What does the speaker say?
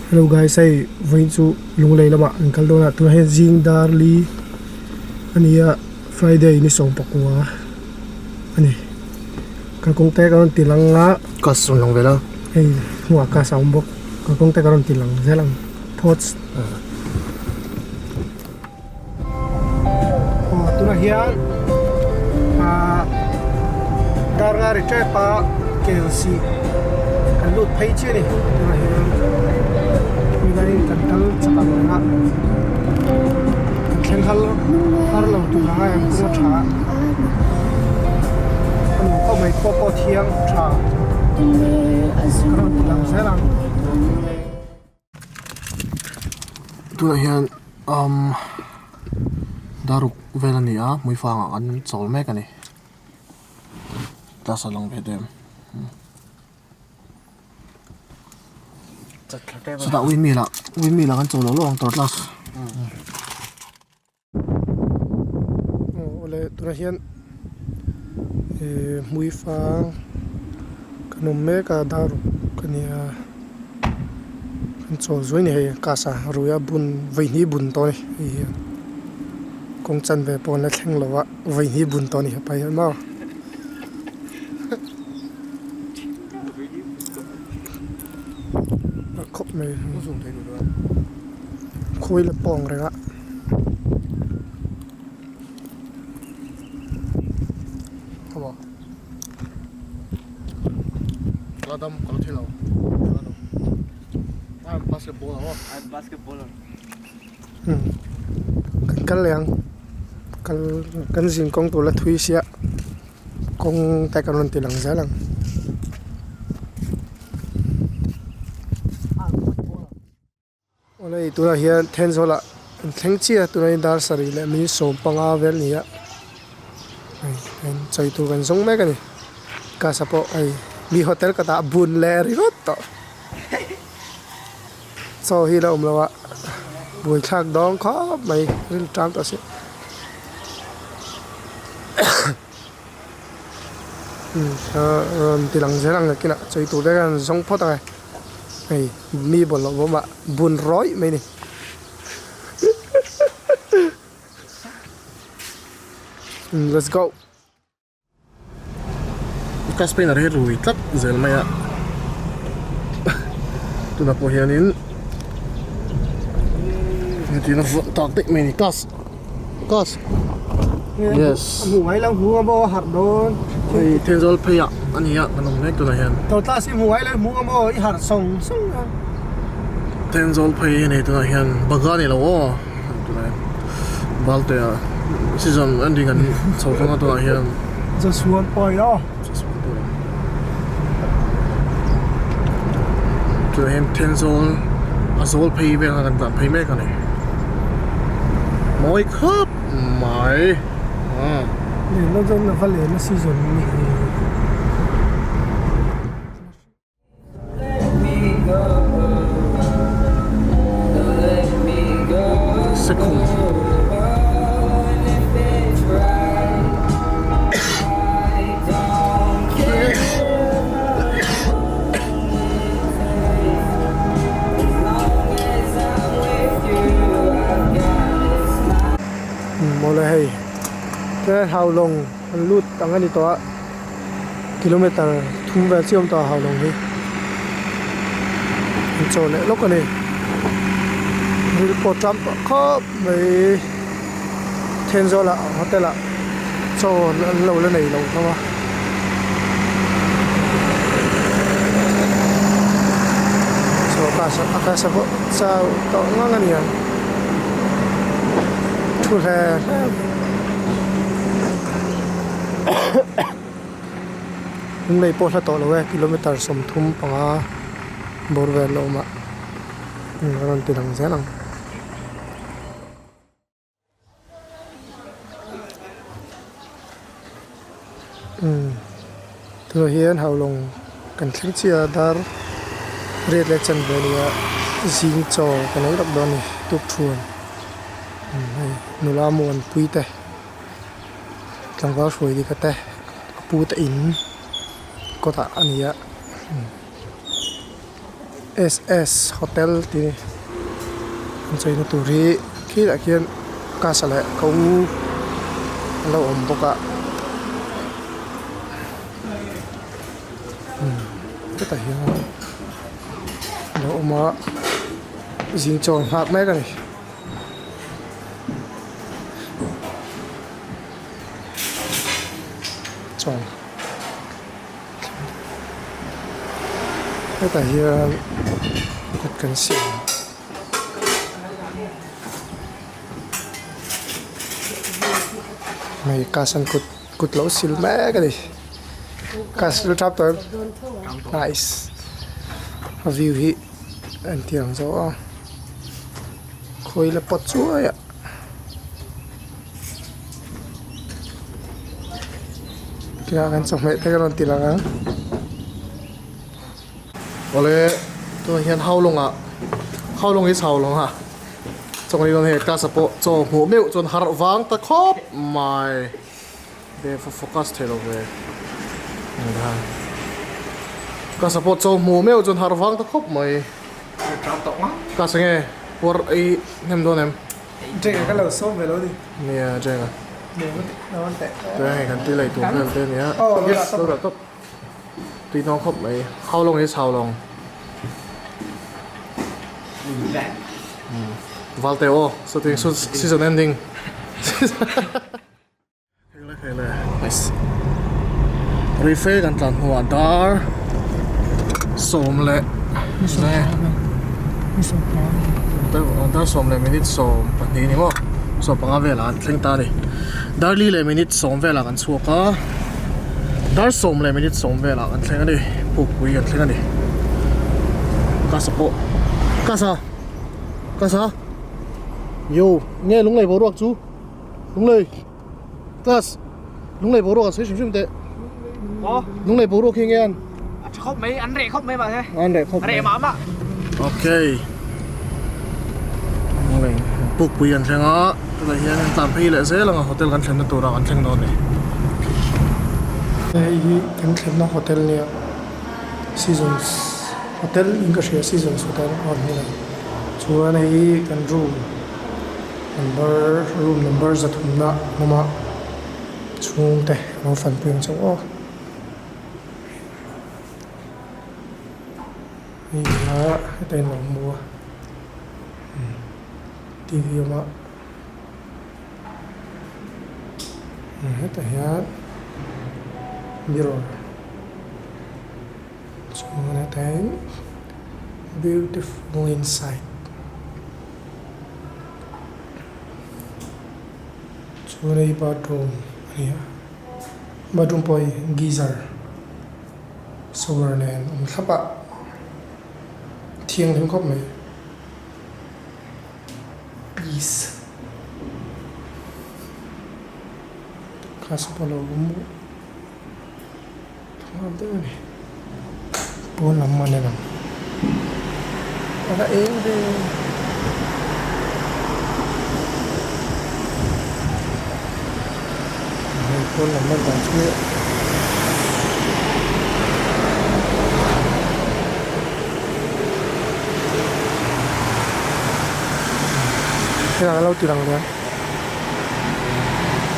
Hello guys hei vawiin chu lunglei lamah an kal dawn a tunah hian zing dar li a ni a friday ni sawm pakua a ni kalkawng te ka rawn ti lang a cars rawn lang vel a hei hnungah cars a awm bawk kalkawng te ka rawn ti lang zel ang thoughts Aw tunah hian ahh dar nga ri tep a K L C kan lut phei chiah a ni tunah hian tunlaiin kan kal chak ang reng a kan thleng har har lo tur ang a engpawh a tha a a nuam khawp mai khua pawh thiang tha ka rawn ti lang zel ang. Tunah hian umm daruk vel a ni a hmuifang ah an chawl mek a ni class a lang ve dem chutah windmill ah windmill ah kan chawl lo lo ang tawr class. Awle tunah hian ihh hmuifang kan awm mek a daruk a nia kan chawl zuai a ni hei class ah rui a bun vawi hnih bun tawh a ni hei hian kawng chanve pawh an la thleng lo a vawi hnih bun tawh a ni hepa hian maw. Khawp mai khawi la pawng reng a. Kan kal leh ang kal kan zin kawng tur la thui sia kawng te kan rawn ti lang zel ang. Awle tunah hian Thenzawl ah an thleng chiah a tunah hian dar sarih leh minute sawm panga vel a ni a hei an chawi tur kan zawng mek a ni gas ah pawh hei mi hotel ka dah bun leh ringawt tawh chaw hi la awm lo a buaithlak dawng khawp mai rilru tan tawh si rawn ti lang zel ang nakinah chawi tur te khan zawng phawt ang e. Hei mi bawlhhlawh bawm ah bun rawih mai a ni Let's go. Class painter hi rui tlat zel mai a tunah pawh hianin hetiang a vawt tak daih mai a ni class class yes hmu ngai lo hmu a maw a harh dawn hei Thenzawl phei ah a ni a kan awm mek tunah hian tawh class i hmu ngai lo hmu a maw i harh sawng sawng a Thenzawl phei a ni tunah hian bagan a ni lo aw tunah hian Valte ah season ending an chho thung a tunah hian Joshua pawh aw Tunah hian Thenzawl a zawl phei vel kha kan tlan phei mek a ni mawi khawp mai ah. Lehna zawng a va lehna season a ni hi. Sekhum. Mawle hei tlai haulawng an lut ang a ni tawh a kilometer thum vel chiah a awm tawh a haulawng hi an chaw leh lawk a ni ril pawh a tam tawh khawp mai Thenzawl ah hotel ah chaw an lo la nei lo hlauh a. Chaw a kasa pawh chau tawh ngang a ni ang thu hle hle Lunglei pawh hla tawh lo e kilometer 35 bawr vel a awm a a rawn ti lang zel ang. Umm tunah hian haulawng kan thleng chiah a dar riat leh chanve a ni a zing chaw kan ei lawk dawn a ni tukthuan umm hei nula muanpui te tlangval hruai dika te a pu te in kawtah a ni a. SS hotel tih an chawina tur hi khilaiah khian cars leh ka u a lo awm bawk a umm hetah hian a lo awm a zing chaw nghak mek a ni. Chaw hetah hian kut kan siam hei cus an kut kut lo sil mek a ni cus lu tap tawh em nice a view hi a inti ang zawh a khawi la pawt chuai a. Tia kan chawhmeh te ka rawn ti lang ang. Awle tunah hian Haulawng ah Haulawng hi chho lo a chawngni dawn hei class ah pawh chaw hmuh meuh chuan harh vang ta khawp mai ve focus thei lo ve class ah pawh chaw hmuh meuh chuan harh vang ta khawp mai class enge puar ei hnem dawn em. Jake ka lo sawm ve lo ni. Nia Jake a. Tui hei kan tui lei tur vel te ania. Yes lo dah tawp. Tui hnawng khawp mai. How long is how long? Valte aw sawting season ending. Nice. Refe kan tlan hnuah dar sawm leh dar sawm leh minute sawm pahnih ni maw sawm panga velah an thleng ta a ni dar li leh minute sawm velah kan chhuak a dar sawm leh minute sawm velah kan thleng a ni pukpui kan thleng a ni kasa pawh kasa kasa yo nge lunglei boruak chu Lunglei class Lunglei boruak an sawi hrim hrim teh. Aw. Lunglei boruak hi nge an? A tha khawp mai, an reh khawp mai mahse. An reh khawp mai. Reh mah mah. Okay. Lunglei pukpui an thleng a, tunah hian an tlan phei leh zel ang a hotel kan thlenna turah kan thleng dawn a ni. Hei hi kan thlenna hotel nia Seasons Hotel in ka hria Seasons Hotel a awm hi a ni. Chuan hei hi kan room. Number room number zathumna awm a chhungte a lo fanpui ang chauh aw hei a heta in lo hmu a T V awm a hetah hian mirror chuan hetah hian beautiful inside. Chuan hei bathroom a ni a bathroom pawh hi geyser shower nen a awm thlap a thianghlim khawp mai peace class pawh a lo awm Thawm deuh a ni. Pawn lam a ni lo. A va eng ve. Hei pawn lam a dan chu Heng ang lo ti lang lian.